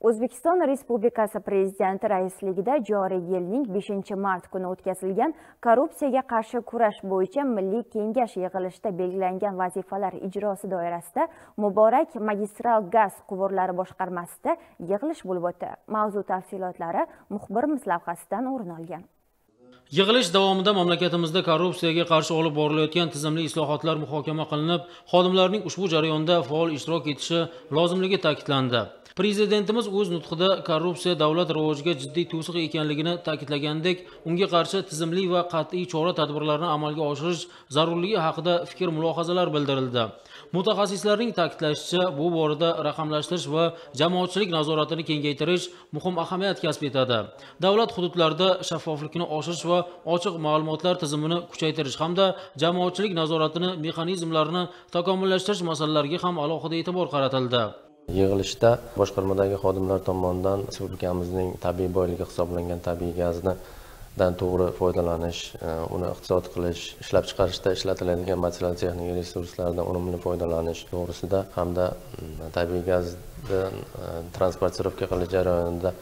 O'zbekiston Respublikasi Prezidenti raisligida joriy yilning 5-mart kuni o'tkazilgan korrupsiyaga qarshi kurash bo'yicha Milliy kengash yig'ilishida belgilangan vazifalar ijrosi doirasida Muborak magistral gaz quvurlari boshqarmasida yig'ilish bo'lib o'tdi. Mavzu tafsilotlari muxbirimiz lavhasidan o'rin olgan. Yig'ilish davomida mamlakatimizda korrupsiyaga qarshi olib borilayotgan tizimli islohotlar muhokama qilinib, xodimlarning ushbu jarayonda faol ishtirok etishi lozimligi ta'kidlandi. Prezidentimiz o'z nutqida korrupsiya davlat rivojiga jiddiy to'siq ekanligini ta'kidlagandek, unga qarshi tizimli va qat'iy chora-tadbirlarni amalga oshirish zarurligi haqida fikr-mulohazalar bildirildi. Mutaxassislarning ta'kidlashicha, bu borada raqamlashtirish va jamoatchilik nazoratini kengaytirish muhim ahamiyat kasb etadi. Davlat hududlarida shaffoflikni oshirish va ochiq ma'lumotlar tizimini kuchaytirish hamda jamoatchilik nazoratini mexanizmlarini takomillashtirish masalalariga ham alohida e'tibor qaratildi. Yig'ilishda boshqarmadagi xodimlar tomonidan respublikamizning tabiiy boyligi hisoblangan tabiiy gazdan to'g'ri foydalanish, uni iqtisod qilish, ishlab chiqarishda ishlatiladigan material texnik resurslardan unumli foydalanish to'g'risida hamda tabiiy gazdan transportirovka qilish jarayonida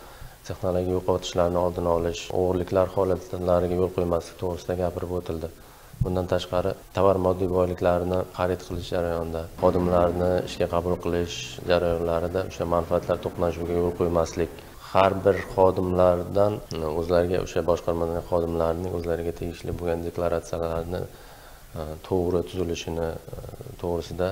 texnologik yo'qotishlarni oldini olish, o'g'irliklar holatlariga yo'l qo'ymaslik to'g'risida gapirib o'tildi. Bundan tashqari, tovar moddiy boyliklarni xarid qilish jarayonida, xodimlarni ishga qabul qilish jarayonlarida o'sha manfaatlar to'qnashuviga yo'l qo'ymaslik, har bir xodimlardan o'zlariga o'sha boshqarmadagi xodimlarning o'zlariga tegishli bo'lgan deklaratsiyalarni to'g'ri tuzilishini to'g'risida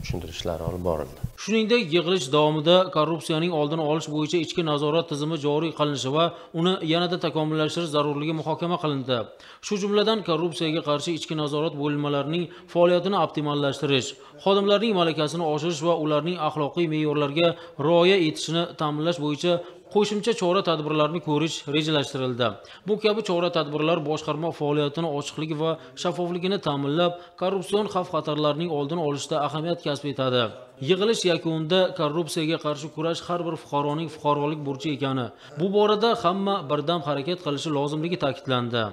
tushuntirishlar olib borildi. Shuningdek, yig'ilish davomida korrupsiyaning oldini olish bo'yicha ichki nazorat tizimi joriy qilinishi va uni yanada takomillashtirish zarurligi muhokama qilindi. Shu jumladan, korrupsiyaga qarshi ichki nazorat bo'linmalarining faoliyatini optimallashtirish, xodimlarning malakasini oshirish va ularning axloqiy me'yorlarga rioya etishini ta'minlash bo'yicha qo'shimcha chora-tadbirlarni ko'rish rejalashtirildi. Bu kabi chora-tadbirlar boshqarma faoliyatini ochiqligi va shaffofligini ta'minlab, korrupsion xavf-xatarlarning oldini olishda ahamiyat kasb etadi. Yig'ilish yakunida korrupsiyaga qarshi kurash har bir fuqaroning fuqarolik burchi ekani, bu borada hamma birdam harakat qilishi lozimligi ta'kidlandi.